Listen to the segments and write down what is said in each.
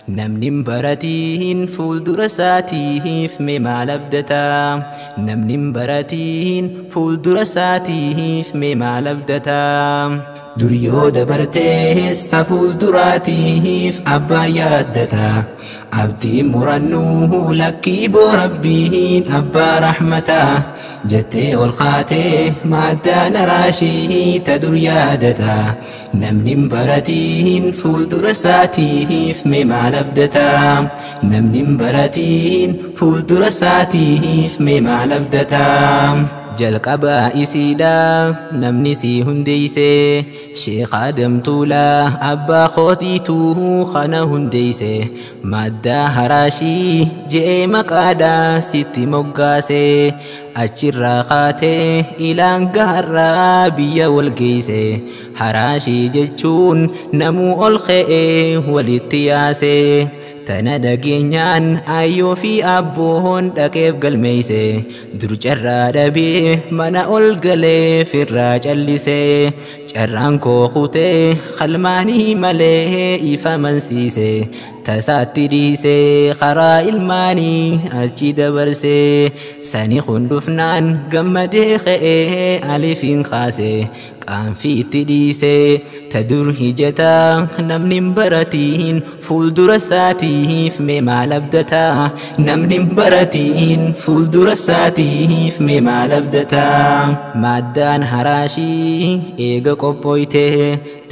Namni hin baratiin fuuldura isaatiif mee maal abdataa? Namni hin baratiin fuuldura isaatiif mee maal abdataa? Dur yoo dabartees ta fuulduraatiif abbaa yaaddataa. Abdiin murannuu lakkii boo rabbiin abbaa rahmataa. Jettee ol kaatee maaddaan araashii ta dur yaadataa. Namni hin baratiin fuuldura isaatiif mee maal abdataa? Namni hin baratiin fuuldura isaatiif mee maal abdataa? Jalqaba isiidha namni si hundeeyse, Sheekh Adam Tuulaa abbaa kootiitu kana hundeeyse. Maddaa haraashii je'ee maqaadha sitti moggaase, achirraa kaatee ilaan gaharraa biyya wal geeyse. Haraashii jechuun namuu ol ka'ee walitti yaase. Tana dhageenyaan ayyoo fi abboon dhaqeef galmeeyse. Dur carraa dhabee mana ol galee firraa callise. Carraan koo kutee qalmaanii malee ifa mansiise. Tasaatti dhiise karaa ilmaanii achi dabarse. Sani kun dhufnaan gammadee ka'ee alifiin kaase. Qaanfii itti dhiise ta dur hijataa. Namni hin baratiin fuuldura isaatiif mee maal abdataa? Namni hin baratiin fuuldura isaatiif mee maal abdataa? Maaddaan haraashii eega qophooyte,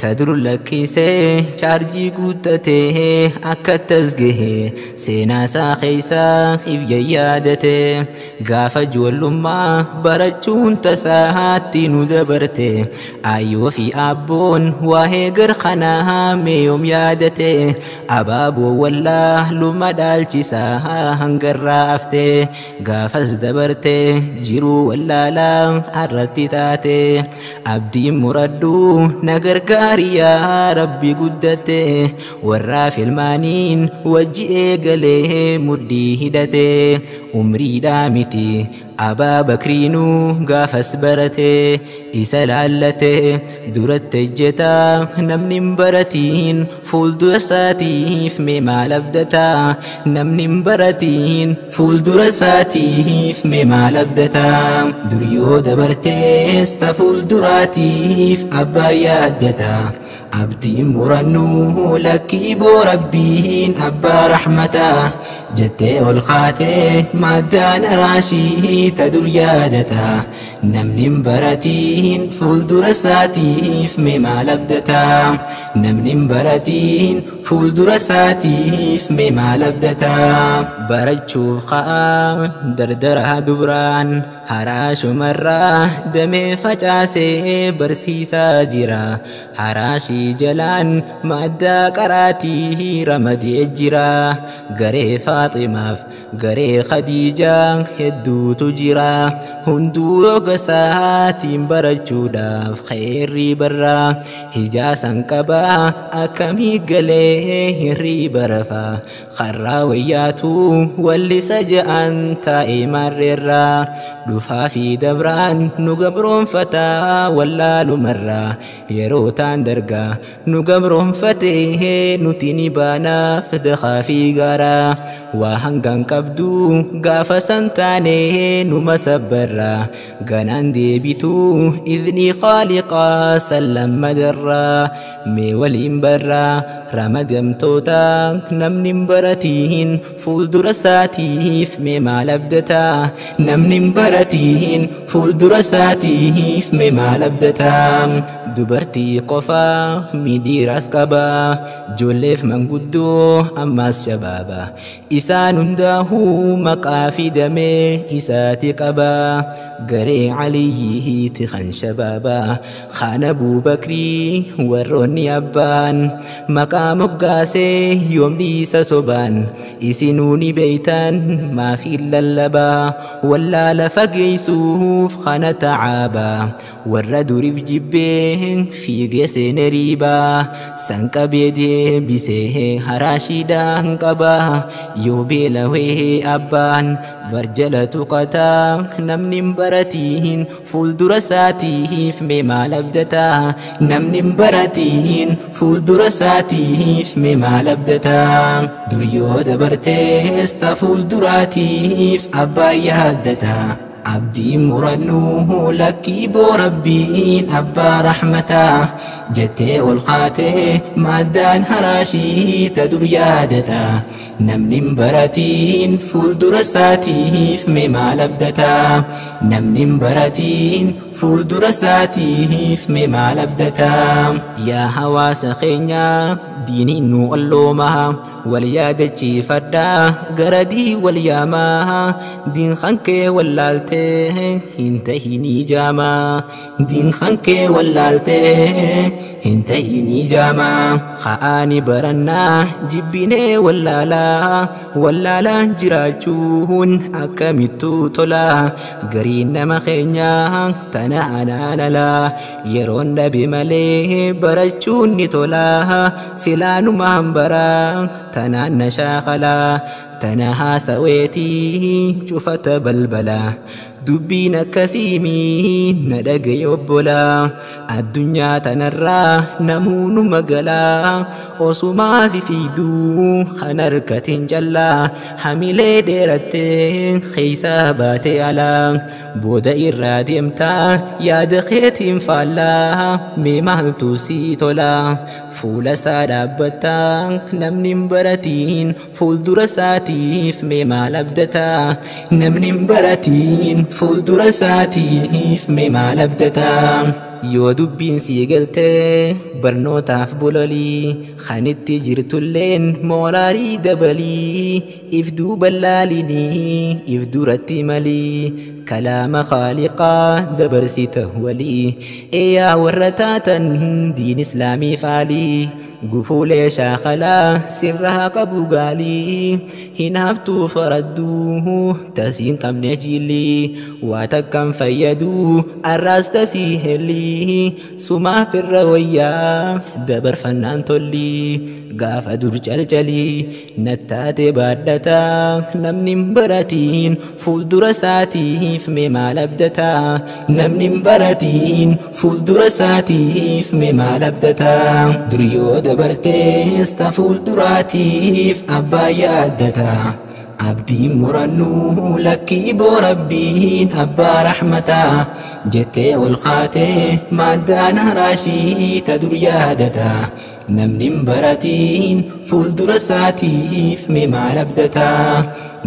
ta dur lakkisee chaarjii guuttatee akka tasgahe seenaa isaa keessaa if yaadate. Gaafa ijoollummaa barachuun tasaatti nu dabarte, ayyoo fi abboon waa'ee gar kanaa mee yoom yaadate? Abaaboo wallaa luma dhaalchisaa hangarraa haftee gaafas dabarte, jiruu wallaalaa har'atti taate. Abdiin muradhu na gargaari yaa rabbi guddatte. Warraa filmaaniin wajji eegalee mudhii hidhate, umriidhaa miti Abaa Bakriinuu gaafas barate isa laallate duratti ejjetaa. Namni hin baratiin fuuldura isaatiif mee maal abdataa? Namni hin baratiin fuuldura isaatiif mee maal abdataa? Dur yoo dabartees ta fuulduraatiif abbaa yaaddataa. Abdiin murannuu lakkii boo rabbiin abbaa rahmataa. Jettee ol kaatee maaddaan araashii ta dur yaadataa. Namni hin baratiin fuuldura isaatiif mee maal abdataa? Namni hin baratiin fuuldura isaatiif mee maal abdataa? Barachuuf ka'aa dardaraa dubraan haraashumarraa damee facaasee barsiisaa jira. Haraashii jalaan maddaa qaraatii ramadee jira. Garee Faaximaaf garee Khadiijaa hedduutu jira. Hunduu roga isaatiin barachuudhaaf xeerrii barraa. Hijaasan qabaa akkamii galee hirriiba rafaa? Karraa wayyaatu wallisa ja'an taa'ee maarreerraa. Dhufaa fi dabraan nu gabroonfataa wallaalumarraa. Yeroo taan dargaa nu gabroonfatee nuti ni baanaaf dakaa fi gaaraa. Waa hangaan qabdu gaafa san taanee numa sabbarraa. Ganaan deebituu idnii qaaliqaa sallamma darraa. Mee waliin barraa ramadamtoota, namni hin baratiin fuuldura isaatiif mee maal abdataa? Namni hin baratiin fuuldura isaatiif mee maal abdataa? Dubartii qofaa miidhiiraas qabaa, ijoolleef manguddoo ammaas shabaaba, isaan hundaahuu maqaa fidamee isaati qabaa. Garee Aliyyiiti kan shabaabaa kan Abuubakrii warroonni abbaan maqaa moggaasee yoom dhiisa sobaan? Isinuu ni beeytan maafiin lallabaa wallaala fageeysuuf kana tacaabaa. Warra duriif jibbee fiigee seene riibaa san qabee deebisee haraashiidhaan qabaa. Yoo beelawee abbaan barjala tuqataa. Namni hin baratiin fuuldura isaatiif mee maal abdataa? Namni hin baratiin fuuldura isaatiif isaatiif mee maal abdataa? Dur yoo dabartees ta fuulduraatiif abbaa yaaddataa. Abdii murannuu lakkii boo Rabbiin abbaa rahmataa jettee ol kaatee maaddaan haraashii ta dur yaadataa. Namni hin baratiin fuuldura isaatiif mee maal abdataa? Namni hin baratiin fuuldura isaatiif mee maal abdataa? Yaa hawaasa keenyaa diiniin nu alloomaa, wal yaadachiifadhaa garadii wal yaamaa. Diin kan kee wallaaltee hin tahinii jaamaa, diin kan kee wallaaltee hin tahinii jaamaa. Ka'aani barannaa jibbinee wallaalaa, wallaalaan jiraachuun akkamittuu tolaa? Gariin nama keenyaa tana anaan alaa, yeroon dhabe malee barachuun ni tolaa. Silaanumaan baraa tanaan na shaakalaa, tana haasaweetii cufata balbalaa. Dubbiin akkasiimii na dhagaye obbolaa, addunyaa tanarraa namuunu magalaa. Osumaa fi fiiduu kan harkatiin callaa, hamilee dheerattee keeysaa baatee alaa. Booda irraa deemtaa yaada keetiin faallaa, mee maaltu sii tolaa? Fuula isaa dhaabbattaa namni hin baratiin fuuldura isaatiif mee maal abdataa? Namni hin baratiin fuuldura isaatiif mee maal abdataa? Yoo dubbiin sii galtee barnootaaf bololii, kan itti jirtulleen mooraarii dabalii. If duuba laalinii if duratti malii, kalaama khaaliqaa dabarsita walii. Eeyaa warra taatan diin islaamii faalii, gufuulee shaakalaa sirraa qabu gaalii. Hinaaftuu faradduu tasiin qabne jiillii, waa takkan fayyaduu arraas tasii hellii. Sumaaf irra wayyaa dabarfannaan tollii, gaafa dur calcalii nattaate baadhataa. Namni hin baratiin fuuldura isaatiif mee maal abdataa? Namni hin baratiin fuuldura isaatiif mee maal abdataa? Dur yoo dabartees ta fuulduraatiif abbaa yaaddataa. Abdiin murannuu lakkii boo Rabbiin abbaa rahmataa jettee ol kaatee maaddaan haraashii ta dur yaadataa. Namni hin baratiin fuuldura isaatiif mee maal abdataa?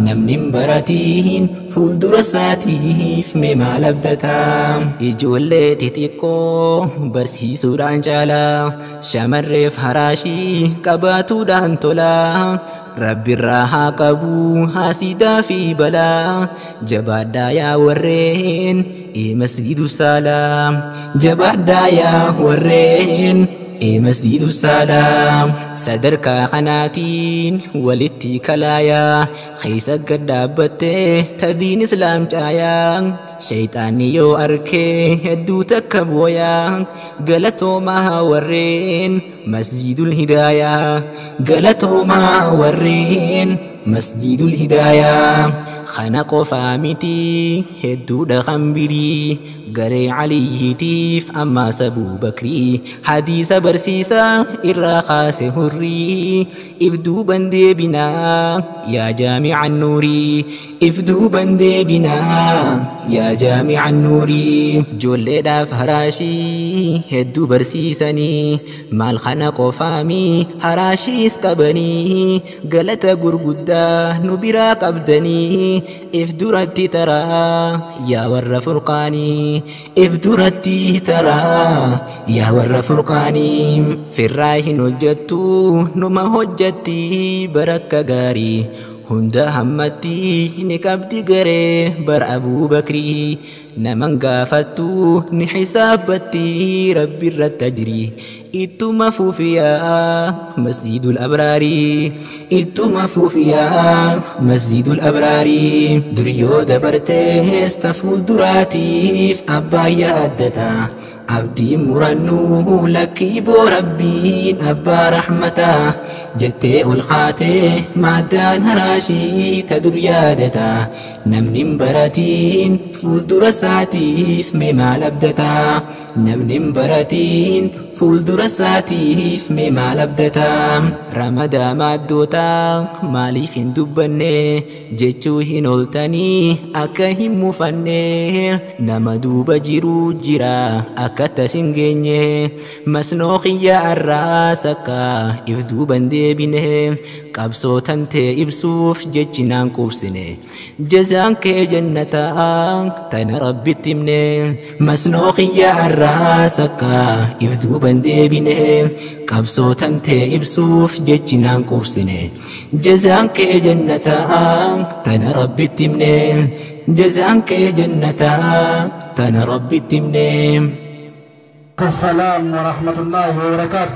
Namni hin baratiin fuuldura isaatiif mee maal abdataa? Ijoollee xixiqqoo barsiisuudhaan caalaa, shamarreef haraashii qabaatuudhaan tolaa. Rabbirraa haa qabu hasidaa fi balaa. Jabaadhaa yaa warreen masjidu saalaa, jabaadhaa yaa warreen masjidu saalaa. Sadarkaa kanaatiin walitti kalaayaa, keessa gad dhaabbattee tadiin islaam caayaa. Shayxaanni yoo arkee hedduu takka booyaa. Galatoomaa warreen masjidul hidaayaa, galatoomaa warreen masjidul hidaayaa. Kana qofaa miti hedduudha kan birii, garee Aliyyiitiif ammaas Abuu Bakrii. Hadiisa barsiisaa irraa kaase hurrii, if duuban deebinaa yaa jaamica nuurii, if duuban deebinaa yaa jaamica nuurii. Ijoolleedhaaf haraashii hedduu barsiisanii, maal kana qofaamii haraashiis qabanii. Galata gurguddaa nu biraa qabdanii, if duratti taraa yaa warra furqaanii, if duratti taraa yaa warra furqaanii. Firraa hin hojjettu numa hojjetti barakka gaarii, hunda hammatti ni qabdi garee bara Abuu Bakrii. Naman gaafattu ni xisaabatti Rabbi irratti ajrii. Ittuma fufiyaa masjidul abraarii, ittuma fufiyaa masjidul abraarii. Dur yoo dabartees ta fuulduraatiif abbaa yaaddataa. Abdiin murannuu lakkii boo Rabbiin abbaa rahmataa jettee ol kaatee maaddaan haraashii ta dur yaadataa. Namni hin baratiin fuuldura isaatiif mee maal abdataa? Namni hin baratiin Fuuldura isaatiif mee maal abdata? Ramadaa maaddoota maaliif hin dubbanne jechuu hin ooltanii akka hin mufanne. Nama duuba jiru jira akka tas hin geenye, masnoo kiyya arraas akka if duuban deebine. Qabsoo tantee ibsuuf jechi naan quubsine, jazaan kee jannataa tana Rabbitti himne. Masnoo kiyya arraas akka if duuban deebine, qabsoo tantee ibsuuf jechi naan quubsine, jazaan kee jannataa tana Rabbitti himne. Jazaan kee jannataa tana Rabbitti himne. السلام ورحمة الله وبركاته.